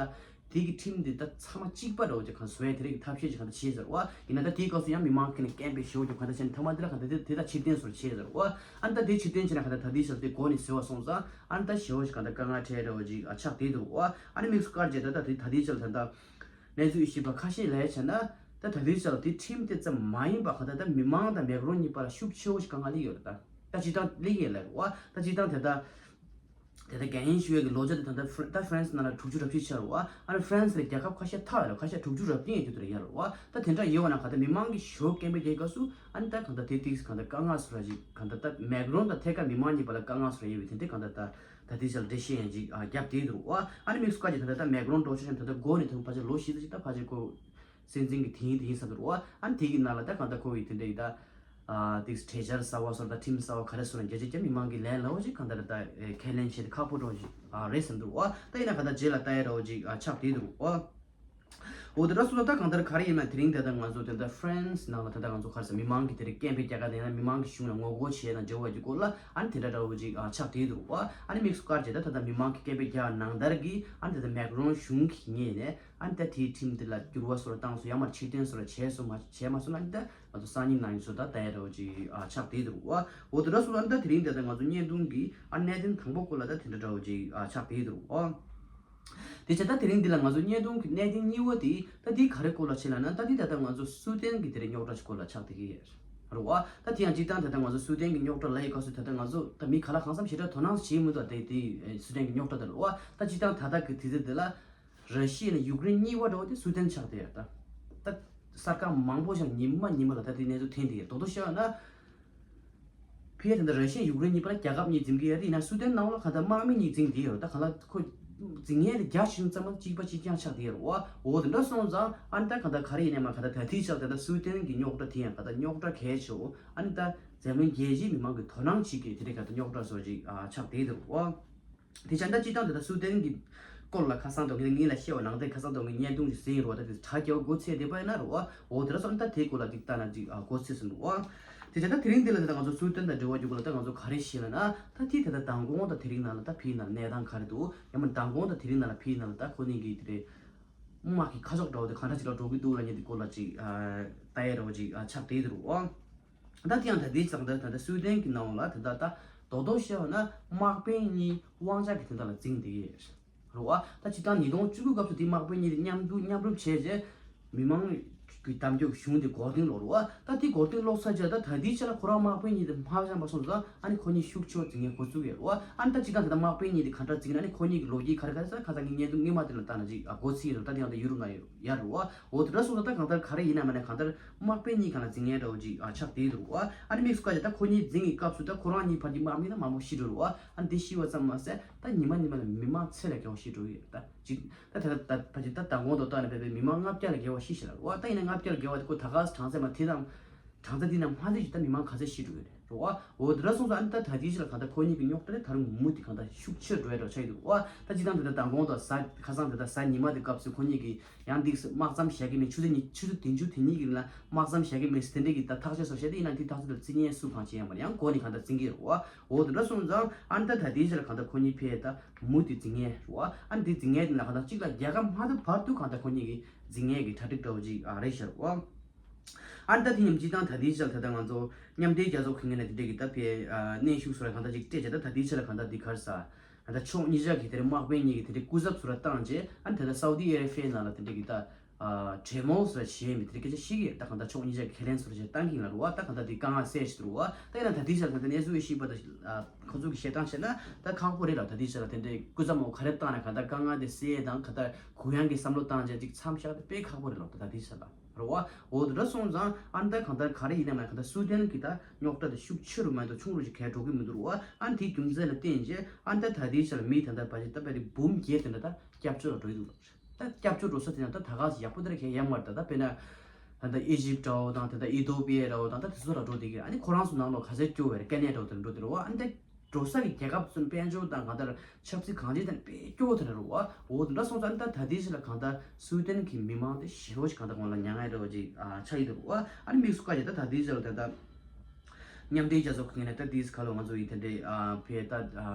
དེ་གི་ཁྲིམས་འདི་ད་ཚང་མ་གཅིག་པ་འདྲ་བོ་ཅིག་གང་བཟོ་ཡས་དེ་རིགས་ཀྱི་ཐབས་ཤེས་ཅིག་གང་ལྟར་བྱས་ཟེར་བ་ཡིན་ན། ད་དེའི་སྐབས་སུ་ཡང་མི་མང་ཁེ་ནས་སྐད་འབོད་ཞེ་པོ་ཅིག་གང་ལྟར་བྱས་ནས་མཐའ་མ་དེ་ལ་གང་ལྟར་དེ་ད་ཕྱིར་འཐེན་སོར་བྱས་ཟེར་བ། ཨ་ནི་ད་དེ་ཕྱིར་འཐེན་བྱས་ན་གང་ལྟར་ད་དེའི་ཞབས་དེ་འགོ་ནས་ཟེར་བ་སོང་ཙང་ཨ་ནི་ད་ཞེ་པོ་ཞིག་གང་ལྟར་དཀའ་ངལ་འཕྲད་འདྲ་བོ་ཅིག་ཨ་ཆགས་བསྡད་འདུག་བ། ཨ་ནི་དམིགས་སུ་བཀར་བྱས་ད་ད་དེ་ད་དེའི་ཞབས་ད་ད། གནས་ཚུལ་ཞིབ་པ་ཁ་ཤས་ལས་བྱས་ན་ད་ད་ལྟའི་ཆར་དེ་ཁྲིམས་དེ་ཙམ་མ་ཡིན་པ་གང་ལྟར་ད་མི་མང་དང་མེག་རོན་གཉིས་བར་ལ་ཤུགས་ཆེ་བོ་ཞིག་དཀའ་ངལ་སླེབས་ཡོད་རེད། ད་ད་སྤྱིར་བཏང་སླེབས་ཡོད་ལབ་རེད་བ། ད་སྤྱིར་བཏང་དེ་ད་དེ་ད་འགན་ཡིན་ཞུ་ཡས་ཀྱི་ལོ་ཚད་དེ་ད་ལྟ་ཧྥ་ད་ཧྥ་རན་སི་ནང་ལ་དྲུག་ཅུ་རེ་བཞི་ཆགས་རེད་བ། ཨ་ནི་ཧྥ་རན་སི་ལ་རྒྱལ་ཁབ་ཁ་ཤས་ཐག་ཡོད་རེད། ཁ་ཤས་དྲུག་ཅུ་རེ་བདུན་ཡོད་རྒྱུ་དེ་རེད་ཡོད་རེད་བ། ད་དེ་འདྲ་ཡོད་པ་ན་གང་ལྟར་མི་མང་གིས་ཞེ་པོ་སྐད་འབོད་རྒྱག་སྐབས་སུ་ཨ་ནི་ད་གང་ལྟར་དེ་ཏིག་གང་ལྟར་དཀའ་ངལ་བཟོ་འདྲ་ཅིག་གང་ལྟར་ད་མེག་རོན་དང་ཐད་ཀར་མི་མང་གཉིས་བར་ལ་དཀའ་ངལ་བཟོ་འདྲ་ཡོད་པའི་དེ་འདྲ་གང་ལྟར་ད། ད་དེ་ཆར་འགྲེལ་བཤད་ཡང་ཅིག་ཨ་བརྒྱབ་བསྡད་འདུག་བ། ཨ་ནི་དམིགས་སུ་བཀར་གྱི་ད་ལྟ་ད་མེག་རོན་འགྲོ་ཆོག་ཤེས་ད་ལྟ་འགོ་ནས་ཐོན་ཕལ་ཆེར་ལོ་བཞི་ཙམ་ཅིག་ད་ཕལ་ཆེར་ཁོ་སྲིད་འཛིན་གྱི་དེ་ཡིན་དེ་ཡིན་ས་འདུག་བ། ཨ་ནི་དེ་གི་ནང་ལ་ད་གང་ལྟར་ཁོ་ཡི་དེ་འདྲ་ཡི་ད་ཨ་ཏིག་གྲོས་འཆར་གསར་བ་སོར་ད་ཁྲིམས་གསར་བ་ག་རེ་སོར་ན་རྒྱ་ཆེ་རྒྱ་མི་མང་གི་ལན་ལ་འོ་ཅིག་གང་ལྟར་ད་ཨེ་ཁས་ལེན་བྱེད་དེ་ཁག་པོ་འགྲོ་ཅིག་ཨ་རེད་ས་འདུག་བ། ད་ཡིན་ན་གང་ལྟར་རྗེས་ལ་ལྟ་ཡ་འདྲ་བོ་ཅིག་ཨ་ཆགས་བསྡད་འདུག་བ། འོ་དེ་འདྲ་སོང་ཙང་ད་གང་ལྟར་ག་རེ་ཡིན་ན་དེ་རིང་ད་ལྟ་ང་ཚོ་དེ་འདྲ་ཧྥ་རན་སི་ནང་ལ་ད་ལྟ་ང་ཚོ་ག་རེ་ཟེར་མི་མང་གི་དེ་རིང་སྐད་འབོད་རྒྱག་ག་དེ་ཡང་མི་མང་གི་གཞུང་ལ་ངོ་རྒོལ་བྱེད་དང་འབྲེལ་བ་ཡོད་སྐོར་ལ་ཨ་ནི་དེ་འདྲ་འདྲ་བོ་ཅིག་ཨ་ཆགས་བསྡད་འདུག་བ། ཨ་ནི་དམིགས་སུ་བཀར་བྱས་ད་ད་ལྟ་མི་མང་གི་སྐད་འབོད་རྒྱག་ནང་ལྟར་གྱི་ཨ་ནི་ད་ལྟ་མེག་རོན་གཞུང་གི་ངོས་ནས་ཨ་ནི་ད་དེའི་ཁྲིམས་དེ་ལ་འགྱུར་བ་སོགས་བཏང་སོང་ཡང་མ་ཕྱིར་འཐེན་སོགས་བྱས་སོང་མ་བྱས་མ་སོང་ན་ཨ་ནི་ད་ང་ཚོ་སང་ཉིན་གནངས་ཉིན་སོགས་ད་ལྟ་ཡ་འདྲ་བོ་ཅིག་ཨ་ཆགས་བསྡད་འདུག་བ། འོ་དེ་འདྲ་སོང་ཙང་ད་དེ་རིང་ད་ལྟ་ང་ཚོ་བརྙན་ཐུང་གི་ཨ་གནད་དོན་དང་པོ་སྐོར་ལ་ད་དེ་འདྲ་འདྲ་བོ་ཅིག་ཨ་ཆགས་བསྡད་འདུག་བ། དེ་བྱས་ད་དེ་རིང་འདི་ལ་ང་ཚོ་བརྙན་ཐུང་གི་གནད་དོན་གཉིས་པ་དེ་ད་འདི་ག་རེ་སྐོར་ལ་བྱས་ལབ་ན། ད་འདི་ད་ལྟ་ང་ཚོ་སུའུ་ཏན་གྱི་དེ་རིང་རྙོག་དྲ་ཞིག་སྐོར་ལ་ཆགས་བསྡད་ཀྱི་ཡོད་རེད་བ། ད་དེ་ཡང་སྤྱིར་བཏང་ད་ལྟ་ང་ཚོ་སུའུ་ཏན་གྱི་རྙོག་དྲ་ལབ་ཡི་སྐབས་སུ་ད་ལྟ་ང་ཚོ་ད་མི་ག་ལ་གང་འཚམ་ཞེ་དྲག་དོ་སྣང་བྱེད་མི་འདུག་དེ་དེ་སུའུ་ཏན་གྱི་རྙོག་དྲ་དེ་རེད་བ། ད་སྤྱིར་བཏང་ད་ལྟ་གི་དུས་ཚོད་འདི་ལ་ར་ཤི་ཡ་ནས་ཡུཀ་རེན་གཉིས་པ་འདྲ་བོ་དེ་སུའུ་ཏན་ཆགས་བསྡད་ཡོད། ད་ད་གསར་ཁང་མང་པོ་ཞིག་ཉི་མ་ཉི་མ་ལ་ད་དེ་གནས་ཚུལ་ཐོན་བསྡད་ཡོད། རྡོག་རྡོག་བཤད་ཡོད་ན། ཕི་ཡ་དེ་འདྲ་ར་ཤི་ཡ་ཡུཀ་རེན་གཉིས་བར་རྒྱལ་ཁབ་གཉིས་འཛིན་གྱི་ཡོད་རེད། ཡིན་ན་སུའུ་ཏན་ནང་ལ་གང་ལྟར་དམག་མི་གཉིས་འཛིན་གྱི་ཡོད་རེད། ད་གང་ལྟར་ཁོ་འཛིན་མཁན་དེ་རྒྱ་ཆེ་ཤོས་ཚང་མ་གཅིག་པ་གཅིག་རྐྱང་ཆགས་བསྡད་ཡོད་རེད་བ། འོ་དེ་འདྲ་སོང་ཙང་ཨ་ནི་ད་གང་ལྟར་ག་རེ་ཡིན་ནའི་མ་གང་ལྟར་ད་ལྟའི་ཆར་དེ་འདྲ་སུའུ་ཏན་གྱི་རྙོག་དྲ་དེ་ཡང་གང་ལྟར་རྙོག་དྲ་གལ་ཆེ་བོ་ཨ་ནི་ད་འཛམ་གླིང་རྒྱལ་སྤྱིའི་མི་མང་གི་དོ་སྣང་བྱེད་ཀྱི་དེ་འདྲའི་གང་ལྟར་རྙོག་དྲ་བཟོ་ཅིག་ཨ་ཆགས་བསྡད་ཡོད་རེད་བ། དེ་བྱས་ད་སྤྱིར་བཏང་དེ་ད་སུའུ་ཏན་གྱི་སྐོར་ལ་ཁ་སང་དང་ངེད་ངེད་ལ་བཤད་པ་ནང་བཞིན་ཁ་སང་དང་ངེད་བརྙན་ཐུང་ཞིག་གཟིགས་རོགས། ད་དེ་དྲ་རྒྱ་བོ་སྒོ་ཚད་བསྡད་པ་ཡིན་ན་རོགས། འོ་དེ་འདྲ་སོང་ད་དེའི་སྐོར་ལ་ཅིག་ལྟ་ན་ཅིག་ཨ་སྒོ་ཚད་ཟིན་འདུག་ཨ། དེ་བྱས་ད་དེ་རིང་འདི་ལ་ད་ང་ཚོ་སུའུ་ཏན་དང་འབྲེལ་བ་ཡོད་སྐོར་ལ་ད་ང་ཚོ་ག་རེ་ཤེས་ལབ་ན། ད་དེ་ད་ད་མདང་དགོང་ད་དེ་རིང་ནང་ལ་ད་ཕིའི་ནང་གནས་སྟངས་ག་རེ་འདུག་ཡང་མིན་མདང་དགོང་ད་དེ་རིང་ནང་ལ་ཕིའི་ནང་ལ་ད་ཁོ་གཉིས་ཀྱི་དེ་རེད། དམག་གི་ཁ་ཕྱོགས་འདྲ་བོ་དེ་གང་འདྲ་ཅིག་ལ་འགྲོ་གི་འདུག་ལབ་མཁན་དེ་སྐོར་ལ་ཅིག་ཨ་ལྟ་ཡས་འདྲ་བོ་ཅིག་ཨ་ཆགས་བསྡད་འདུག་ཨ། ད་དེ་ཡང་ད་ལྟའི་ཙང་ད་ད་ལྟ་སུའུ་ཏན་གྱི་ནང་ལ་ད་ལྟ་ད་རྡོག་རྡོག་བཤད་པ་ན་དམག་དཔོན་གཉིས་དབང་ཆ་གི་དོན་དག་ལ་འཛིང་བསྡད་ཡོད་རེད་བ། ད་སྤྱིར་བཏང་ཉིས་སྟོང་བཅུ་དགུ་སྐབས་སུ་དེ་དམག་དཔོན་གཉིས་དེ་མཉམ་དུ་མཉམ་རུབ་བྱས་རྗེས་མི་མང་ གི་གཏམ་རྒྱུད་གཞུང་དེ་མགོ་རྟིང་སློག་རུ་བ། ད་དེ་མགོ་རྟིང་སློག་ཚར་རྗེས་ད་ད་ལྟའི་ཆ་ལ་ཁོ་རང་དམག་དཔོན་གཉིས་དེ་མ་བཞག་པ་སོང་ཙང་ཨ་ནི་ཁོ་གཉིས་ཤུགས་ཆེ་བ་འཛིང་མཁན་འགོ་བཙུགས་ཡོད་རུ་བ། ཨ་ནི་ད་སྤྱིར་བཏང་དེ་ད་དམག་དཔོན་གཉིས་དེ་ག་འདྲ་འཛིང་ན་ཨ་ནི་ཁོ་གཉིས་ཀྱི་ལོ་རྒྱུས་ག་རེ་ག་རེ་ས་ཁ་སང་ངས་བརྙན་ཐུང་སྔོན་མ་དེ་ལ་བལྟས་ན་ཅིག་ཨ་མགོ་ཚིག་རུ་ད་དེ་ཡང་ད་ཡུ་རུབ་ན་ཡོད་ཡར་རུ་བ། འོ་དེ་འདྲ་སོང་ཙང་ད་གང་ལྟར་ག་རེ་ཡིན་ན་མིན་ན་གང་ལྟར་དམག་དཔོན་གཉིས་གང་ལ་འཛིང་མཁན་འདྲ་བོ་ཅིག་ཨ་ཆགས་བསྡད་འདུག་རུ་བ། ཨ་ནི་དམིགས་སུ་བཀར་བྱས་ད་ཁོ་གཉིས་འཛིང་གི་སྐབས་སུ་ད་ཁོ་རང་གཉིས་བར་གྱི་དམག་མི་ད་མང་པོ་ཤི་འགྲོ་རུ་བ། ཨ་ནི་དེ་ཤི་བ་ཙམ་མ་ཟད་ད་ཉི་མ་ཉི་མ་ལ་མི་མང་ཚེ་ལས་བརྒལ་བ་ཤི་འགྲོ་གི་ཡོད་ད་ཅིག་ད་ད་ད་ཕ་གི་ད་མདང་དགོང་དང་བཏང་ནས་བས་པའི་མི་མང་ལྔ་བརྒྱ་ལས་བརྒལ་བ་ཤི་ཤི་ལ་རུ་བ། ད་ཡིན་ན་ལྔ་བརྒྱ་ལས་བརྒལ་བ་དེ་ཁོ་ད་ག་ས་གྲངས་ཚད་མ་དེ་དང་གྲངས་ཚད་དེ་ན་མ་དེ་ཞིག་ད་མི་མང་ག་ཚད་ཤི་འགྲོ་གི་རེད་རུ་བ། འོ་དེ་འདྲ་སོང་ཙང་ཨ་ནི་ད་ད་ལྟའི་ཆ་ལ་གང་ལྟར་ཁོ་གཉིས་ཀྱི་རྙོག་དྲ་དེ་ད་རུང་མུ་མཐུད་གང་ལྟར་ཤུགས་ཆེར་འགྲོ་ཡ་འདྲ་ཆགས་ཀྱི་འདུག་རུ་བ། ད་སྤྱིར་བཏང་དེ་ད་མདང་དགོང་དང་གཟའ་ཁ་སང་དེ་ད་གཟའ་ཉི་མ་དེ་སྐབས་སུ་ཁོ་གཉིས་ཀྱིས་ཡང་འདི་དམག་མཚམས་བཞག་གི་མེད། ཆུ་ཚོད་ཉི་ཆུ་ཚོད་བདུན་ཅུ་དེ་གཉིས་ཀྱི་ལ་དམག་མཚམས་བཞག་གི་མེད་ཟེར་དེ་འདྲས་ཀྱི་ད་ཐག་གཅོད་སོགས་བྱས་ཏེ་ཡིན་ན་དེ་ཐག་གཅོད་ལ་རྩིས་ཉེས་སུ་གང་བྱེད་ཡ་མ་རེད། ཡང་མགོ་ནས་གང་ལྟར་འཛིང་གི་རུ་བ། འོ་དེ་འདྲ་སོང་ཙང་ཨ་ནི་ད་ད་ལྟའི་ཆ་ལ་གང་ལྟར་ཁོ་གཉིས་ཕེ་ད་མུ་མཐུད་འཛིང་ངེས་རུ་བ། ཨ་ནི་དེ་འཛིང་ངེས་དེ་ལ་གང་ལྟར་གཅིག་ལ་རྒྱལ་ཁ་མ་ཐོབ་བར་དུ་གང་ལྟར་ཁོ་གཉིས་ཀྱིས་འཛིང་ངེས་ཀྱི་གྲ་སྒྲིག་འདྲ་བོ་ཅིག་ཨ་རེད་ཤག་རུ་བ། ཨ་ནི་ད་དེ་མཉམ་སྤྱིར་བཏང་ད་ལྟའི་ཆ་ལ་ད་ལྟ་ང་ཚོ་མཉམ་འབྲེལ་རྒྱལ་ཚོགས་ཁེ་ངན་ལ་དེ་འདྲས་ཀྱི་ད་ཕེ་ཨ་གནོན་ཤུགས་སོགས་ལ་གང་ལྟར་ཅིག་སྤྲད་བྱས་ད་ད་ལྟའི་ཆ་ལ་གང་ལྟར་དེ་ག་རེ་ཟ། ད་ལྟ་ཕྱོགས་གཉིས་ཆ་གི་དེ་རིང་དམག་དཔོན་གཉིས་ཀྱི་དེ་འདྲའི་སྐུ་ཚབ་ཚོ་ར་བཏང་རྗེས་ཨ་ནི་ད་ལྟ་སའུ་དི་ཨེ་ར་ཧྥེ་ནང་ལ་དེ་འདྲའི་གི་ད་གྲོས་མོལ་ཚོ་ར་བྱེད་མི་དེ་འདྲའི་སྐད་ཆ་བཤད་ཀྱི་ཡོད། ད་གང་ལྟར་ཕྱོགས་གཉིས་ཆ་གི་ཁས་ལེན་ཚོ་ར་བྱེད་བཏང་གི་ཡིན་ལ་རུ་བ། ད་གང་ལྟར་དེ་དཀའ་ངལ་སེལ་ཞིག་ཏུ་རུ་བ། ད་ཡིན་ན་ད་ལྟའི་ཆ་ལ་ད་ལྟ་གནས་ཚུལ་ཤེས་པ་དང་ཁོ་ཚོ་གི་བཤད་སྟངས་བཤད་ན་ད་ཁག་པོ་རེད་ལ། ད་ལྟའི་ཆ་ལ་དེ་འདྲའི་སྐུ་ཚབ་མོ་ག་རེ་བཏང་ན་གང་ལྟར་དཀའ་ངལ་དེ་སེལ་དང་གང་ལྟར་གུ་ཡངས་ཀྱི་བསམ་བློ་བཏང་རྗེས་ཅིག་མཚམས་བཞག་དེ་དཔེ་ཁག་པོ་རེད་ལ། ད་ལྟའི་ཆ་ལ། རེད་བ། འོ་དེ་འདྲ་སོང་ཙང་ཨ་ནི་ད་གང་ལྟར་ག་རེ་ཡིན་ནའི་མ་གང་ལྟར་སུའུ་ཏན་གྱི་ད་རྙོག་དྲ་དེ་ཤུགས་ཆེ་རུ་མ་གཏོགས་ཆུང་རུ་ཞིག་གས་འགྲོ་གི་མི་འདུག་རེད་བ། ཨ་ནི་དེའི་རྒྱུ་མཚན་ལ་བརྟེན་བྱས་ཨ་ནི་ད་ད་ལྟའི་ཆར་མི་ད་ལྟ་བ་ཞིག་ད་བ་རེད་འབུམ་བརྒྱད་དེ་འདྲ་ད་སྐྱབས་བཅོལ་ལ་འགྲོ་གི་འདུག་ད་སྐྱབས་བཅོལ་འགྲོ་ས་དེ་ཡང་ད་ད་ག་ས་ཡག་པོ་དེ་འདྲ་གས་ཡོད་མ་རེད། ད་ད་དཔེར་ན་ད་ལྟ་ཨི་ཇིབ་འདྲ་བོ་དང་ད་ལྟ་ཨི་ཐོ་པི་ཡ་འདྲ་བོ་དང་ད་དེ་ཚོ་ལ་འགྲོ་བསྡད་ཀྱི་རེད། ཨ་ནི་ཁོ་རང་ཚོ་ནང་ལོགས་ག་ཚད་སྐྱོ་བ་རེད། དཀའ་གནད་འདྲ་བོ་དེ་འདྲ་འགྲོ་བསྡད་རེད་བ། ཨ་ནི་ད། འགྲོ་ས་གི་རྒྱལ་ཁབ་ཚོ་དཔལ་འབྱོར་དང་གང་ལྟར་ཆབ་སྲིད་གང་ཅིའི་ཐད་ནས་དཔེ་སྐྱོ་བོ་དེ་འདྲ་རེད་བ། འོ་དེ་འདྲ་སོང་ཙང་ད་ད་ལྟའི་ཆ་ལ་གང་ལྟར་སུའུ་ཏན་གྱི་མི་མང་དེ་ཞེ་པོ་ཞིག་གང་ལྟར་ངོ་ལ་མྱ་ངན་འདྲ་བོ་ཅིག་ཨ་ཆགས་ཀྱི་འདུག་བ། ཨ་ནི་དམིགས་སུ་བཀར་བྱས་ད་ད་ལྟའི་ཆ་ལ་ད་ལྟ་མཉམ་འབྲེལ་རྒྱལ་ཚོགས་ཁང་ནས་ད་དེའི་ཁ་ལོ་ང་ཚོ་ཡི་དེ་འདྲའི་ཨ་བས་ད་ཨ་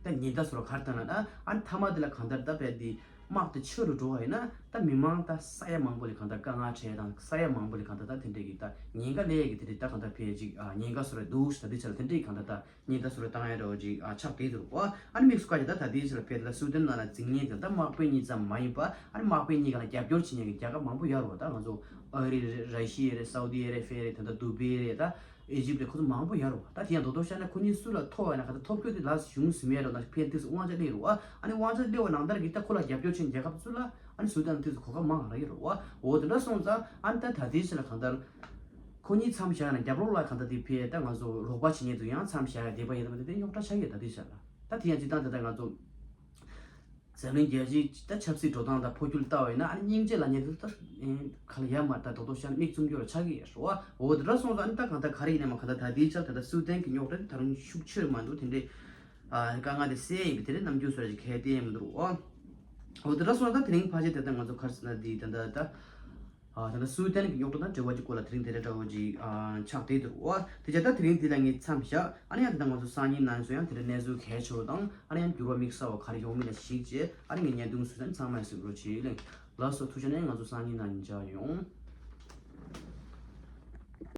ད་ཉེན་བརྡ་སོགས་ག་རེ་བཏང་ན་ད་ཨ་ནི་མཐའ་མ་དེ་ལ་གང་ལྟར་ད་བས་དེ་དམག་དེ་ཆེ་རུ་འགྲོ་བ་ཡིན་ན་ད་མི་མང་ད་ས་ཡ་མང་པོ་ལ་གང་ལྟར་དཀའ་ངལ་འཕྲད་དང་ས་ཡ་མང་པོ་ལ་གང་ལྟར་ད་དེ་འདྲའི་གི་ད་ཉེན་ཁ་སླེབས་ཡས་ཀྱི་དེ་འདྲའི་ད་གང་ལྟར་བས་ཅིག་ཨ་ཉེན་ཁ་སོགས་རེད་འདུག་ད་དེ་ཆ་ལ་དེ་འདྲའི་གང་ལྟར་ད། ཉེན་བརྡ་སོགས་ལ་བཏང་ཡ་འདྲ་བོ་ཅིག་ཨ་ཆགས་བསྡད་འདུག་བ། ཨ་ནི་དམིགས་སུ་བཀར་ཏེ་ད་ད་ལྟའི་ཆར་བོད་ལ་སུའུ་ཏན་ནང་ལ་འཛིང་ཉེན་དང་ད་དམག་དཔོན་གཉིས་ཙམ་མ་ཡིན་པ་ཨ་ནི་དམག་དཔོན་གཉིས་སྒང་ལ་རྒྱབ་སྐྱོར་བྱེད་མཁན་གྱི་རྒྱལ་ཁབ་མང་པོ་ཡོད་རེད་བ། ད་ང་ཚོ་ཨ་རི་རེད། ར་ཤི་ཡ་རེད། སའུ་ཏི་ཨ་ར་ཧྥི་ཡ་རེད། ད་ལྟ་དུ་བྷེ་རེད། ད་ཨེ་ཇིབ་རེད། ཁོ་ཚོ་མང་པོ་ཡོད་རེད་བ། ད་དེ་ཡང་རྡོག་རྡོག་བཤད་ན་ཁོ་གཉིས་སུ་ལ་ཐོབ་པ་ན་ག་ད་ཐོབ་རྒྱུ་དེ་ལ་གཞུང་ཟིན་ཡ་རེད། ད་ཕན་དེ་དབང་ཆ་སླེབས་རེད་བ། ཨ་ནི་དབང་ཆ་སླེབས་པ་ནང་ལྟར་གྱི་ད་ཁོ་ལ་རྒྱབ་སྐྱོར་བྱེད་མཁན་རྒྱལ་ཁབ་ཚོ་ལ་ཨ་ནི་སུའུ་ཏན་དེ་ཚོ་གོ་སྐབས་མང་རག་གི་རེད་བ། འོ་དེ་འདྲ་སོང་ཙང་ཨ་ནི་ད་ད་ལྟའི་ཆར་ལ་གང་ལྟར། ཁོ་གཉིས་མཚམས་བཞག་ན་རྒྱབ་རོགས་ལ་གང་ལྟར་དེ་ཕེ་ད་ང་ཚོ་རོགས་པ་བྱེད་མཁན་ཚོ་ཡང་མཚམས་བཞག་ཡ་བསྡད་པ་ཡིན་ན་དེ་རྙོག་དྲ་ཆགས་ཡོད་ད་ལྟའི་ཆར་ལ། ད་དེ་ཡང་སྤྱིར་བཏང་དེ་ལྟར་ང་ཚོ་འཛམ་གླིང་རྒྱལ་སྤྱིའི་ད་ཆབ་སྲིད་འགྲོ་སྟངས་དང་འཕོ་འགྱུར་ལྟ་བ་ཡིན་ན་ཨ་ནི་སྙིང་རྗེ་ལབ་མཁན་དེ་ད་ག་ལ་ཡ་མ་ད་རྡོག་རྡོག་བཤད་ན་མིག་བཙུམ་རྒྱུ་ལ་ཆགས་ཀྱི་ཡོད་རེད་བ། འོ་དེ་འདྲ་སོང་ཙང་ཨ་ནི་ད་གང་ལྟར་ག་རེ་ཡིན་ན་མ་གང་ལྟར་ད་ལྟའི་ཆར་ད་ལྟ་སུའུ་ཏན་གྱི་རྙོག་དྲ་དེ་ད་རུང་ཤུགས་ཆེར་མ་འདུག་དེ་འདྲའི་ཨ་དཀའ་ངལ་དེ་སེལ་ཡིན་པའི་དེ་འདྲའི་རྣམ་འགྱུར་བཟོ་འདྲ་ཞིག་གང་ཡང་བསྟན་ཡ་མི་འདུག་རེད་བ། འོ་དེ་འདྲ་སོང་ཙང་ད་དེ་རིང་ཕལ་ཆེར་དེ་ལྟར་ང་ཚོ་ག་རེ་ཟེར་ན་འདི་ད་ལྟ་ད། ཨ་ད་ལྟ་སུའུ་ཏན་གྱི་རྙོག་དྲ་དང་འབྲེལ་བ་གྱི་སྐོར་ལ་དེ་རིང་དེ་འདྲ་འདྲ་བོ་ཅིག་ཨ་ཆགས་བསྡད་འདུག་བ། དེ་བྱས་ད་དེ་རིང་འདི་ལ་ངས་མཚམས་བཞག་ཨ་ནི་ཡང་དེ་ལྟར་ང་ཚོ་སང་ཉིན་ནང་ཚོ་ཡང་དེ་འདྲ་གནས་ཚུལ་གལ་ཆེ་བ་དང་ཨ་ནི་ཡང་འགྱུར་བ་དམིགས་བསལ་བ་ག་རེ་ཡོང་མིན་ལ་གཞིགས་བྱས་ཨ་ནི་ངས་བརྙན་ཐུང་བཟོས་ནས་ཚང་མ་གཟིགས་རོགས་བྱེད་ལེ། ལགས་སོ། ཐུགས་རྗེ་ཆེ། ང་ཚོ་སང་ཉིན་ནང་ཉིན་མཇལ་ཡོང་།